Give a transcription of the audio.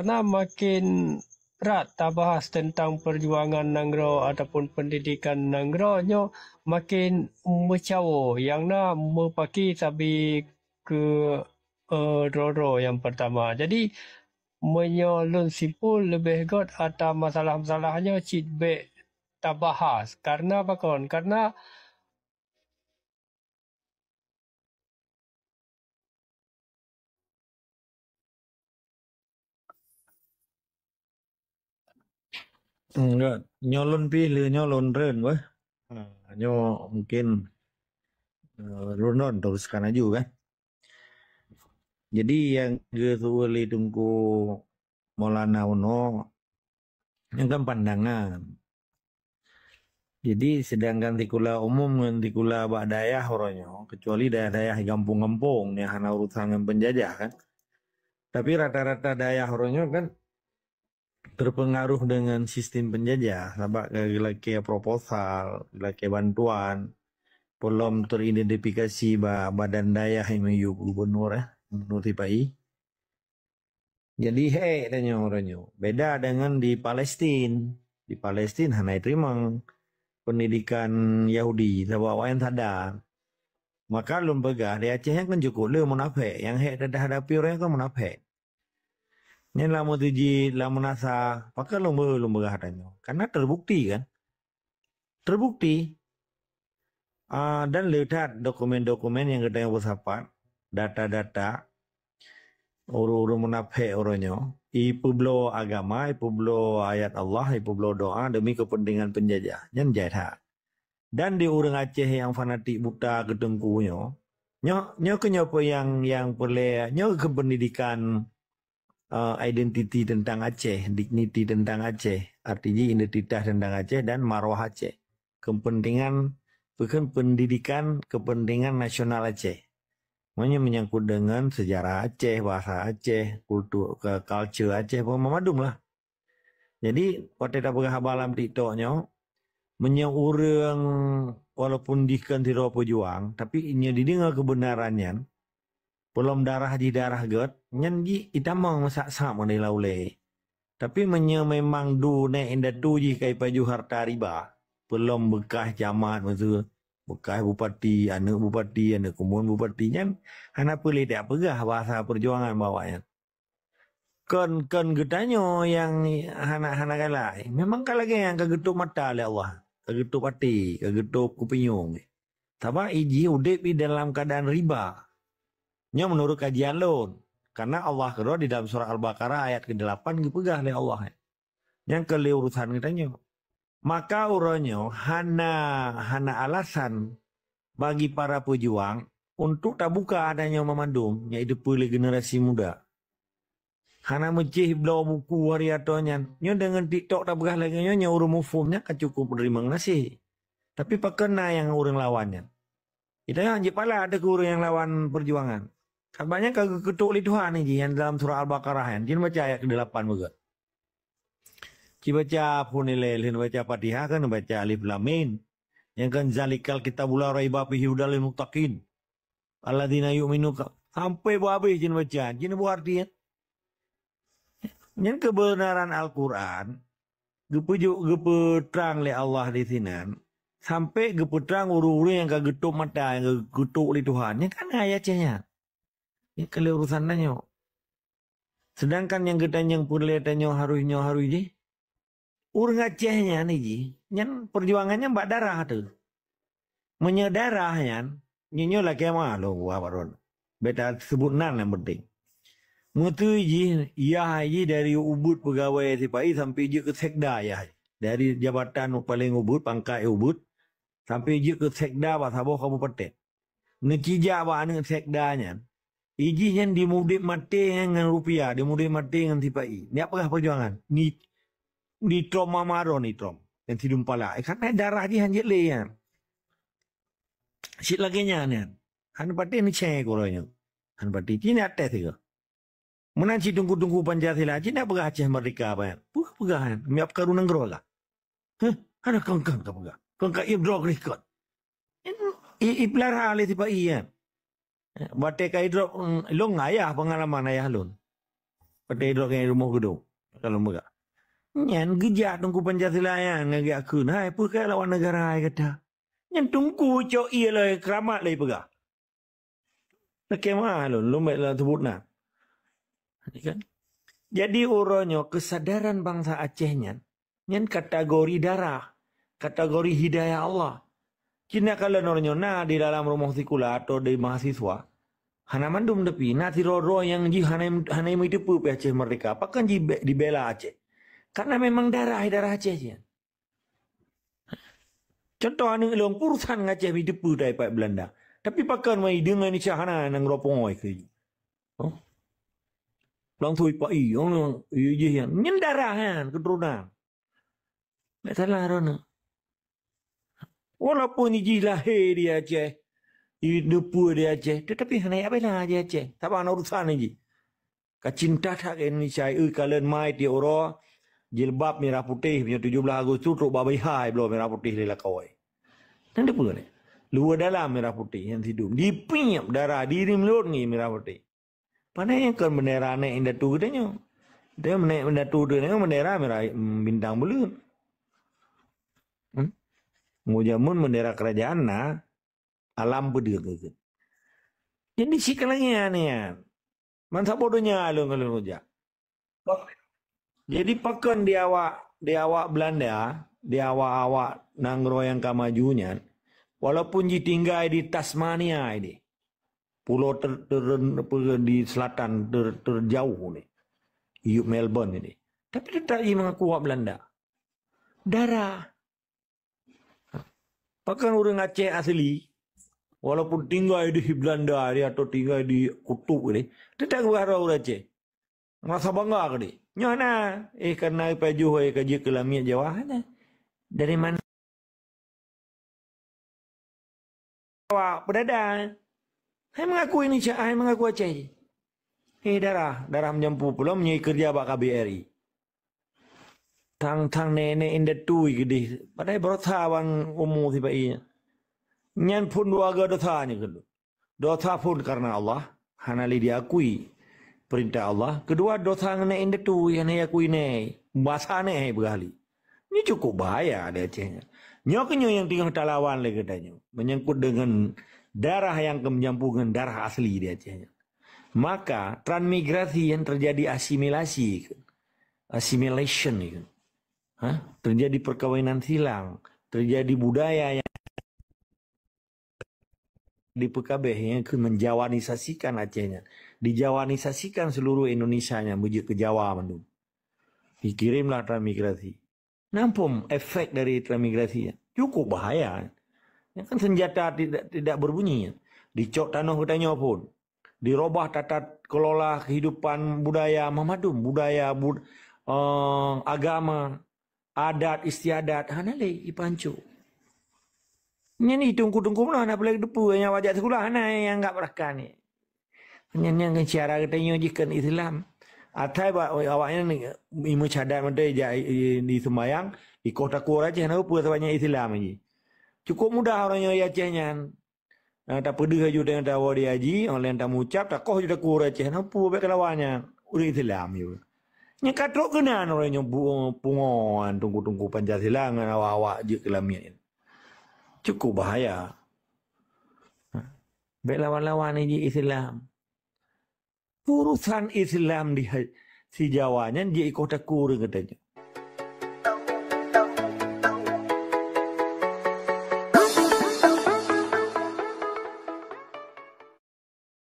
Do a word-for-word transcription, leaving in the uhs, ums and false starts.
Karena makin brat tabahas tentang perjuangan nanggroe ataupun pendidikan nanggroe nyoe makin meucawo nyang na meupaki sabe keu, eh, droe-droe nyang pertama. Jadi meunyoe lôn simpul leubeh göt ata masalah-masalah nyoe cit bék tabahas. Karena pakon? Karena Enggak, nyoe lôn pih lé nyoe lôn reun weh. Ha, nyoe mungkin, eh, lôn non teruskan laju kan. Jadi nyang geuseuôt lé Teungku Maulana unoe, nyan kan pandangan. Jadi sedangkan sikula umum ngon sikula bak dayah uroe nyoe, kecuali dayah-dayah gampông-gampông nyang hana urusan ngon penjajah kan. Tapi rata-rata dayah uroe nyoe kan terpengaruh dengan sistem penjajah, sabab ka geulakée proposal, geulakée bantuan, peulom teridentifikasi bak badan dayah nyang miyueb gubunur, eh, gubunur sipa-i. Jadi hék tanyoe uroe nyoe. Beda dengan di Palestin. Di Palestin hana jiteurimong pendidikan Yahudi, sabab awaknyan sadar. Maka lôn peugah di Aceh nyan kan cukôp le munafék. Nyang hék teuhadapi uroe nyoe kan munafék. Nyan lam meutuji, lam meunasah, pakon lôn beu-, lôn peugah tanyoe. Karena terbukti kan. Terbukti. Ah, dan le that dokumen-dokumen nyang geutanyoe peusapat, data-data, ureuëng-ureuëng munafék uroe nyoe, ipeubloe agama, ipeubloe ayat Allah, ipeubloe doa demi kepentingan penjajah. Nyan jai that. Dan di ureuëng Aceh nyang fanatik buta keu teungku nyoe, nyoe, nyoe keuh nyoe peue nyang, nyang peureulée, nyoe keuh pendidikan, eh, identiti tentang Aceh, dignity tentang Aceh, arti jih identitas tentang Aceh dan marwah Aceh. Kepentingan, bukan pendidikan, kepentingan nasional Aceh. Maknanya menyangkut dengan sejarah Aceh, bahasa Aceh, kultur, ke-, culture Aceh, apa madum lah. Jadi, watée tapeugah haba lam TikTok nyoe, meunyoe ureuëng walaupun jih kon sidroe peujuang, tapi nyoe jideungoe keubeunaran nyan, peulom darah jih darah gét, nyan jih itamong meusak-sak meunilai ulée. Tapi meunyoe memang du nèk indatu jih ka ipajoh harta riba, peulom beukah camat miseue, beukah bupati, aneuëk bupati, aneuëk keumuen bupati nyan, hana peue lé tapeugah bahasa peujuangan bak awaknyan. Kon, kon geutanyoe nyang hana, hana galak. Memang ka lagée nyang ka geutôp mata lé Allah, ka geutôp até, ka geutôp kupinyueng. Sabab ijih udeb i dalam keuadaan riba. Nyoe meunurot kajian lôn. Karena Allah keudroe di dalam surah Al-Baqarah ayat keudelapan geupeugah lé Allah. Nyang keu lé urusan geutanyoe. Maka uroe nyoe hana, hana alasan bagi para peujuang untuk tabuka ata nyoe mamandum nyang jiteupeue lé generasi muda. Hana meucéh bloe buku hari atoe nyan. Nyoe deungon TikTok tapeugah lagée nyoe, nyoe ureuëng muphom nyan ka cukup teurimong gaséh. Tapi pakon na nyang ureuëng lawan nyan? Geutanyoe han jipala teuh keu ureuëng nyang lawan peujuangan. Sabab nyan ka geukeutok lé Tuhan jih nyang dalam surah Al-Baqarah nyan. Jinoe baca ayat keudelapan beugét. Ci baca phon ilée, lheueh baca Fatihah kan baca alif lam mim. Nyang kan zalikal kitabu la raiba fihi hudal lil muttaqin. Alladzina yu'minu ka-, sampai beu habéh jinoe baca, jinoe beu arti, ya. Nyan keubeunaran Al-Quran, geupeujok, geupeutrang lé Allah di sinan, sampai geupeutrang ureuëng-ureuëng nyang ka geutôp mata, nyang ka geutôp lé Tuhan. Nyan kan ayat nyan. Nyan keu lé urusan tanyoe. Sedangkan nyang geutanyoe peureulée tanyoe harôh nyoe harôh jih, ureuëng Aceh nyan jih, nyan peujuangan nyan bak darah teuh. Meunyoe darah nyan, nyoe, nyoe lakée ma lôn buah baron. Beta sebut nan nyang penting. Meuteu jih, yah jih dari ubit peugawée sipa-i sampai jeuet keu sekda yah. Dari jabatan paleng ubit, pangkat ubit, sampai jeuet keu sekda bak saboh kabupaten. Neucijak bak aneuëk sekda nyan, ijih nyan dimudeb maté nyan ngon rupiah, dimudeb maté ngon sipa-i. Nyak peugah peujuangan. Ni, ditrom mamaron nitrom. Ngon sidum pala. Eh, karena darah jih han jeuet lé nyan. Cit lagée nyan nyan. Han patéh neucé uroe nyoe. Han patéh. Ci nyak tes sigoe. Meunan cit teungku-teungku Pancasila, ci nyak peugah Aceh merdeka apa nyan? Peugah, peugah nyan. Miap karu nanggroe lah. Heh, hana kangkang ka peugah. Kangkang im drok rikot. I, i, ipeulara lé sipa-i nyan. Watée ka idrop, mm, lôn ayah, pengalaman ayah lôn. Watèe droe keuneuk rumoh geudong. Ka lôn peugah. Nyan geujak Teungku Pancasila nyan ngon geujak kheun, "Hai, peue keu lawan neugara hai gata?" Nyan Teungku cok ié lé keuramat lé peugah. Lakèe meu'ah lôn, lôn bèk lôn seubut nan. Kan? Jadi uroe nyoe keusadaran bansa Aceh nyan, nyan kategori darah, kategori hidayah Allah. Cit na kalon uroe nyoe na di dalam rumoh sikula atau di mahasiswa, hana mandum, tapi na sidroe-droe nyang jih hana, hana meuteupeu pih Aceh merdeka, pakon jibè-, dibela Aceh. Karena memang darah, darah Aceh nyan. Contoh aneuk lôn peurusan ngon Aceh meuteupeu daripada Belanda. Tapi pakon mai deungon Indonesia hana nyang ropongoi keu. Oh. Langsung ipak i, oh, i jih nyan. Nyan darah nyan, keturunan. Tak salah droeneuh. Walaupun jih lahé di Aceh, i neupeu di Aceh, tetapi hana jak bela di Aceh. Saban urusan jih. Ka cinta that keu Indonesia, eu kalon mai tiep uroe, jilbab mirah putéh, meunyoe tujoh blaih Agustus trok babah hai bloe mirah putéh lé lakoe. Nyan dipeue nyan? Luwa dalam mirah putéh nyan sidum. Dipiep darah, dirim lôn ngi mirah putéh. Pane nyang kon bendera nèk indatu geutanyoe. Dia nèk indatu geutanyoe bendera mirah, mm, bintang buleuen. Hmm? Meunyoe jameun bendera kerajaan na, alam peudeueng keu. Jadi sikalanya nyan. Man saboh donya lôn ngon lôn jak. Jadi pakon di awak, di awak Belanda, di awak-awak nanggroe nyang ka maju nyan, walaupun jitinggai di Tasmania ini, pulo ter-, ter-, apa, di selatan ter-, terjauh ni, yub Melbourne ini, tapi tetap ji mengaku awak Belanda. Darah. Pakon ureueng Aceh asli, walaupun tinggai di Belanda ni atau tinggai di kutub ni, tetap geuharap ureueng Aceh. Merasa bangga keu dia. Nyoe na, eh, karena pajoh, eh, ka jeuet keu lamiet Jawa, hana. Dari mana? Awak peudada. Hai mengaku Indonesia, hai mengaku Aceh. Eh, darah, darah meujampu pulo meunyoe keureuja bak K B R I. Tang-tang nenek indatu keudeh. Padahai beurasa wan umu sipa ié. Nyan phon dua ga dosa nyan keudeh. Dosa phon karena Allah, hana lé diakui perintah Allah. Kedua, dosa ngon nenek indatu, hana diakui nenek. Basa nenek hai beurali. Nyoe cukup bahaya di Aceh nyan. Nyoe keuh nyoe nyang teungoh talawan lé geutanyoe. Menyangkut dengan darah nyang ka meujampu ngon darah asli di Aceh nyan. Maka, transmigrasi yang terjadi asimilasi, assimilation itu. Ha? Terjadi perkawinan silang, terjadi budaya yang dipeukabeh, yang ke menjawanisasikan Aceh nyan. Dijawanisasikan seluruh Indonesia nyan, meujeuet keu Jawa mandum. Dikirimlah transmigrasi. Nampung efek dari transmigrasi nyan. Cukup bahaya. Nyan kan senjata tidak, tidak berbunyi nyan. Dicok tanoh geutanyoe phon. Dirobah tata kelola kehidupan budaya mandum, budaya, bud-, eh, agama, adat istiadat, hana lé ipanco. Nyan i teungku-teungku meunan hana peuleueh teupeu nyang wajah sikula hana nyang anggap rakan ni. Nyan, nyan kan cara geutanyoe jih kan Islam. Atai bak awaknyan ni, imeucadat mantong ijak i, i, di sumbayang, ikoh takue Aceh hana peue sabab nyan Islam jih. Cukup mudah ureueng nyoe di Aceh nyan. Nah, tapeudeuh aju teuh tawoe di haji, online tameucap, takoh ju takue ureueng Aceh, na peue bèk kalawan nyan, ureueng Islam ju. Nyan ka trok keunan ureueng nyoe bu-, pungoan teungku-teungku Pancasila ngon awak-awak jeuet keu lamiet. Cukup bahaya. Bèk lawan-lawan jih Islam. Urusan Islam di ha-, si Jawa nyan jeuet ikoh takue ureueng geutanyoe.